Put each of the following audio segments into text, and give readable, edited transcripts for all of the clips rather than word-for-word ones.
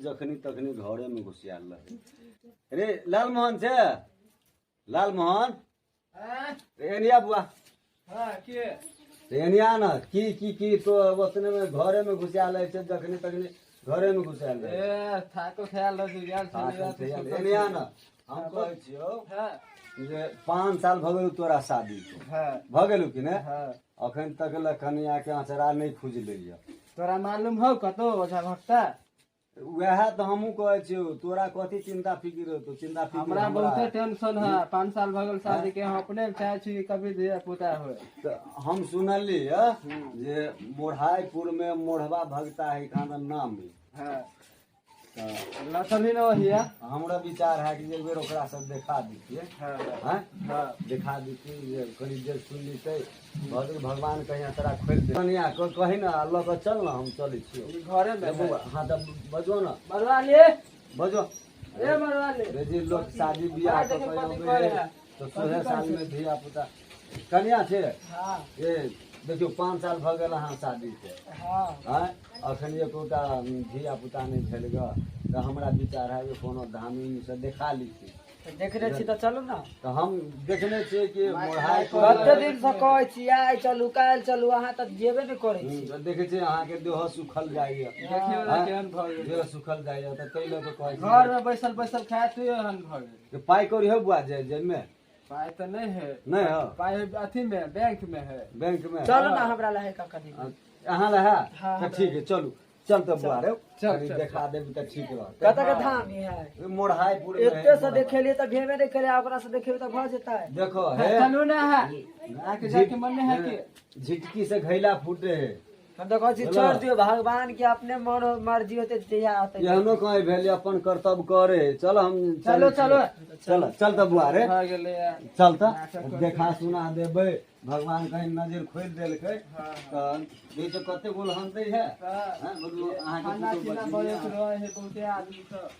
जखनी तखनी घरे में घुसियाल रहे। रे लालमोहन छै, लालमोहन रे एनिया बुआ। हाँ, के रे एनिया न की की की तो ओतने में घरे में घुसियाल रहे छै, जखनी तखनी घरे में घुसियाल रहे। ए थाको ख्याल रख गेल थाकल छै, एनिया न हम कहै छियौ हां जे 5 साल भऽ गेलौ तोरा शादी के। हां भऽ गेलौ कि ने? हां। अखन तक लए कनिया के अचरा नहि खुजलैया। तोरा मालूम हौ कतौ ओझा भक्ता? वएह तऽ हमहूँ कहै छियौ, तोरा कथी चिंता फिकिर होतौ? चिंता फिकिर हमरा बहुते टेंशन है। 5 साल भऽ गेल शादी के, हम अपने चाहे छी कभी धिया पुता होय। तऽ हम सुनली जे मोढ़ाईपुर में मोढ़वा भगता है खाना नाम है। हाँ। तऽ लसली न हिया। हमरा विचार है कि एक बेर ओकरा सब देखा दितियै। हाँ। हाँ? हाँ। देखा दितियै जे कनि देर सुनि लितै, भगवान कहीं तोरा खोलि दे। कनिया कही ना लऽ कऽ चल ना, हम चलै छियौ। ई घरे में है। बौआ, हाँ तऽ बजो ना। मरवा ले। बजो। ए मरवा ले। रे जी लोग शादी बियाह हाँ, कऽ देखो के कथी अबै कहै है, है। तऽ 16 साल में धिया पुता कनिया छै। हाँ। ए देखियौ 5 साल भऽ गेल अहाँ शादी के। हाँ। आँय, अखन एकोटा धिया पुता नहि भेल ग, तऽ हमरा विचार है जे कोनो धामी से देखा ली। देखने छी तऽ चलू ना। तऽ हम देखने छियै कि मोढ़ाई कते दिन से कहै छी आइ चलू काल्हि चलू, अहाँ तऽ जेबे नहि करै छी। तऽ देखै छियै अहाँके देह सुखल जाइया। देखियौ ने केहन भऽ गेल। देह सुखल जाइया तऽ ताहि लऽ कऽ कहै छी। घर में बैसल बैसल खाय तू एहन भऽ गेल। पाइ कौड़ी हौ बुआ जेबमे? पाइ तऽ नहि है। नहि हौ? पाइ अथी में बैंक में है। बैंक में? चलू ना हमरा लए है कनि। अहाँ लए है? हाँ, तऽ ठीक है, चलू चल तऽ बुआ रे, चल, कनि चल, देखा देबी तऽ ठीक रहतै। कतऽ के धाम है? मोढ़ाईपुर में है। एते से देखेलियै तऽ भेबे नहि केलै, ओकरा से देखेबै तऽ भऽ जेतै। देखो हे चलू ना है, आके जाके मन नहीं है कि झिटकी से घैला फूटे है। हम तऽ कहै छी छोड़ दियौ भगवान के अपने मन मर्जी होतै जहिया होतै। एहनो कहीं भेल अपन कर्तव्य करे। चल हम चलो चलो चल चल तऽ बुआ रे, भऽ गेलै यार। चल तऽ देखा सुना देबै, भगवान कहीं नजर खोलि देलकै तऽ देखै कते गोलहन दै है। हाँ। बोलू अहाँके खाना पुतोहु पीना बचिया। बनैत रहै है बहुते आदमी सब।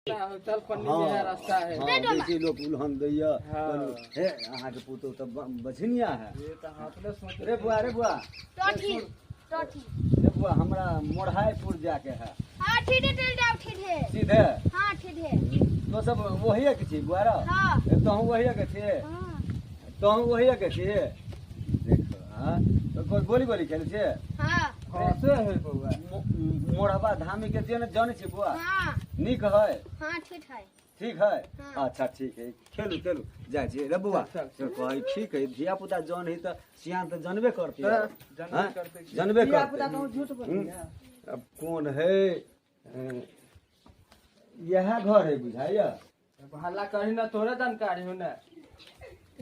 चल पन्नी में है रास्ता है। हाँ, बेसी लोग उलहन दैया। हाँ। हे अहाँके पुतोहु तऽ बझनिया है। ये तऽ हम अपने सोच रे बुआ, रे बुआ, टोठी टोठी। रे बुआ, हमरा मोढ़ाईपुर जाके है। हाँ ठीक है, चल जाओ ठीक है। सीधे? हाँ ठीक है। तो सब वही के छी बुआ रे? हाँ। तोहूँ वही के छी? हाँ। तोहूँ वही के छी? देखो हाँ, तो कोई गोली गोली खेलै छियै? हाँ। हँसे है बौआ। मोढ़वा धामी के छियै ने, जानै छियै बुआ? हाँ। नीक है? हाँ ठीक है। ठीक है? हाँ। अच्छा ठीक है, खेलू खेलू जाइ छियै रे बुआ। चल, चल। कहै ठीक है, धिया पुता जन है तऽ सियान तऽ जनबे करतै। तऽ जनबे हाँ? करतै की? जनबे धिया करतै। पुता कहूँ झूठ बोलैया। अब कोन है, इएह घर है बुझाइया। हल्ला करी ना, तोरे जानकारी हो ना।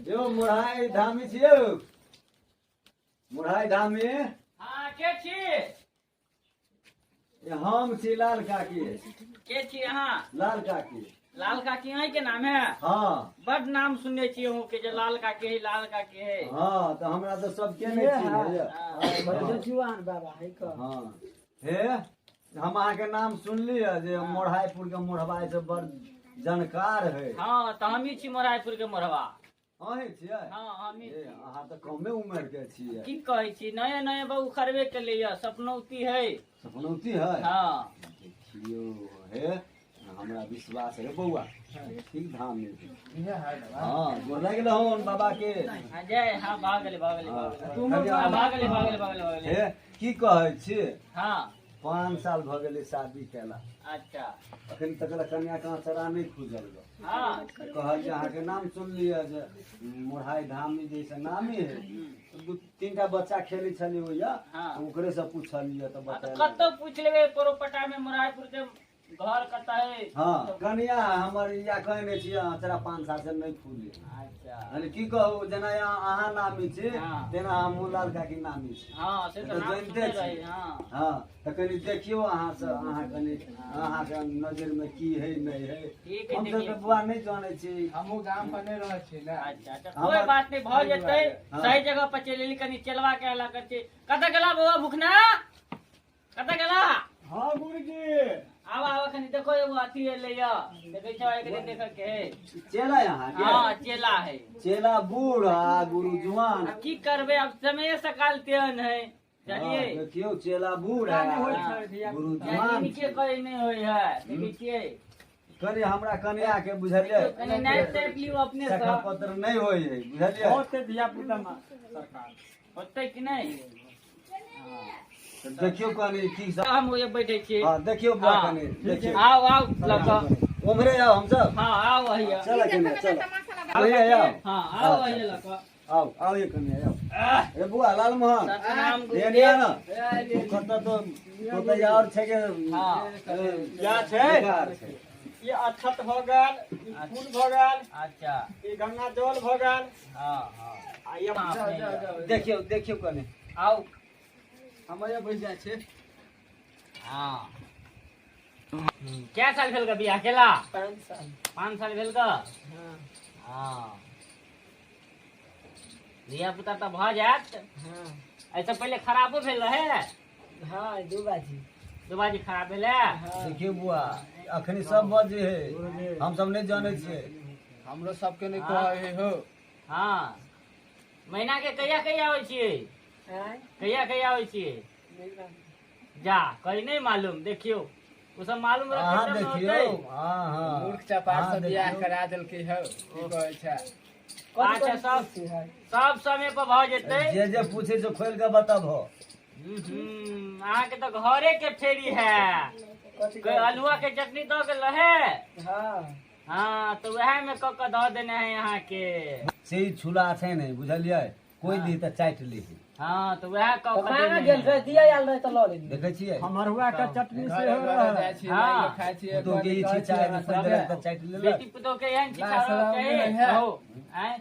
यो मोढ़ाई धामी छियौ? मोढ़ाई धामी? हाँ, के छी? हम छी लाल काकी। के छी अहाँ? लाल काकी। लाल काकी अहीं के नाम है? हाँ। बड नाम सुनने छी अहूँ के जे लाल काकी है, लाल काकी है। हाँ, तऽ हमरा तऽ सबके नहि चिन्हैया। बड़ जुआन बाबा है क। हाँ हे, हम अहाँके नाम सुनलियै जे मोढ़ाईपुर के मोढ़वा से बड़ जानकार है। हाँ, तऽ हमही छी मोढ़ाईपुर के मोढ़वा। अहीं छियै? हाँ, हमही ए, छी। अहाँ तऽ कमे उम्र के छियै। की कहै छी, नये नये बहु उखड़बे केलै यऽ, सपनौती है। सपनौती है? हाँ। देखियौ हे, हमरा विश्वास है बौआ, ठीक धाम में। इहे है ना। हाँ, गोर लागि गेलहुँ बाबा के। हाँ, जय, हाँ, भऽ गेलै, भऽ गेलै, भऽ गेलै। तुम हाँ, भऽ गेलै, भऽ गेलै, भऽ गेलै, भऽ गेलै। हे, की कहै छी? हाँ। 5 साल भऽ गेलै शादी केला। अच्छा। अखन तक लए कनिया के अचरा नहि खुजल ग। हाँ। कहल जे अहाँके नाम सुनलियै जे मोढ़ाई धाम जैसे नामी है। 2-3 टा बच्चा खेलै छलै ओहिया, हाँ। ओकरे से पूछलियै तऽ हाँ, तऽ बतेलक। कतौ पूछि लेबै परोपट्टा में मोढ़ाईपुर के घर कतऽ है? हाँ, कनिया हमर इया कहने छियै अचरा 5 साल से नहि फूले। अच्छा। यानी की कहू, जेना अहाँ नामी छी हाँ। तेना हमहूँ लाल काकी नामी छी। हाँ, से तऽ तऽ नाम जनिते सुनने छी। रही, हाँ। हाँ, तऽ कनि देखियौ अहाँ से, अहाँ कनि अहाँके नजर में की है नहि है। ठीक है, हम सब देखियौ। तऽ बुआ नहि जानै छी। हमहूँ गाम पर नहि रहै छी ने। अच्छा, अच्छा, हमर- कोई बात नहीं, भऽ जेतै। हाँ। सही जगह पर चलि एली, कनि चलवा के हल्ला करै छी। कतऽ गेला बौआ भुखना? कतऽ गेला? हाँ गुरुजी। आब आब कनि देखो, एगो अथी एलै यऽ, देखै छौ एक दिन देखऽ के है। चेला अहाँके? हाँ, चेला है। चेला बूढ़ आ गुरु जुआन। आब की करबै, आब समय सकाल तेहन है। चलिए। देखियौ चेला बूढ़ है गुरु जवान इनके कोई नहीं होय है, देखै छियै। कनि हमरा कनिया के बुझलियै कनि नापि तापि लियौ अपने सँ। सखा पत्र नहि होइ है बुझलियै। बहुत धिया पुता सरकार होतै कि नहि? देखियौ कनि की सब। हम ओए बैठे छियै। हाँ देखियौ बुआ हाँ। कनि देखियौ। आउ आउ लऽ कऽ। उम्हरे आउ हमसब। हाँ आउ अहिया। चल कनिया चल। अहिया आउ। हाँ आउ अहिया लऽ कऽ। आउ आउ ये कनिया आउ। ए बुआ लालमोहन सतनाम ये गुरुदेव। लिया ना कतऽ तो कतऽ और छै के हाँ। क्या छै? बेकार छै। ई अक्षत भऽ गेल, ई फूल भऽ गेल, अच्छा। ई गंगा जल भऽ गेल। हाँ हाँ। आ ई देखियौ देखियौ कनि। आउ। हम एहिया बैस जाइ छी। हाँ। कै साल भेल के बियाह केला? 5 साल। 5 साल भेल के? हाँ। हाँ। धिया पुता तऽ भऽ जायत। हाँ। एहिसँ पहिले खराबो भेल रहे? हाँ 2 बाजी। 2 बाजी खराब भेलै? हाँ। देखियौ बुआ अखनी सब बजै है, हम सब नहि जानै छियै। हमरो सबके नहि कहै है हो। हाँ। महीना के कहिया कहिया होइ छियै? आँय? कहिया कहिया होइ छियै? जा कहीं नहीं मालूम। देखियौ ओ सब मालूम रखे अहाँ तब ने देखियौ। होतै। हाँ हाँ। मूर्ख चपार अहाँ सब बियाह देखियौ। करा देलकै हौ, की कहै छै। अच्छा सब सब समय पर भऽ जेतै। जे जे पूछे छै खोलि के बताबो। अहाँके तऽ घरे के फेरी है। कोई अलुआ के चटनी दऽ गेल रहे? हाँ। हाँ तो वएह में कऽ के दऽ देने है अहाँके। से ई छुला छै नहि बुझलियै, कोई दी तऽ चाटि ली। हाँ तो वएह कऽ तो के कहाँ देने गेल है। रहे, दिया आयल रहे तऽ लऽ लेली। देखै छियै हमरुआ के चटनी सेहो रहे। हाँ। खाइ छियै। पुतोह के ई छिचाइ जे खोलि देलक तऽ चाटि लेलक। बेटी पुतोह के एहन शिक्षा लाज रहक शरम चाही। नहि है। कहू, आँय?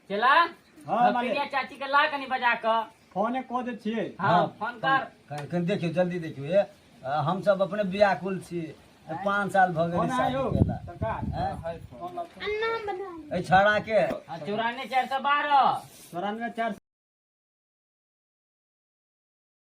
चला हाँ, मालिक। भक्तिया चाची के ला कनि बजा कऽ। फोने कऽ दै छियै। हाँ फोन कर। कनि देखियौ जल्दी देखियौ। ए हमसब अपने व्याकुल छी, 5 साल भऽ गेल फोन शादी आयो केला। सरकार। आँय? नाम बना एहि छौड़ा के 94 412 94 4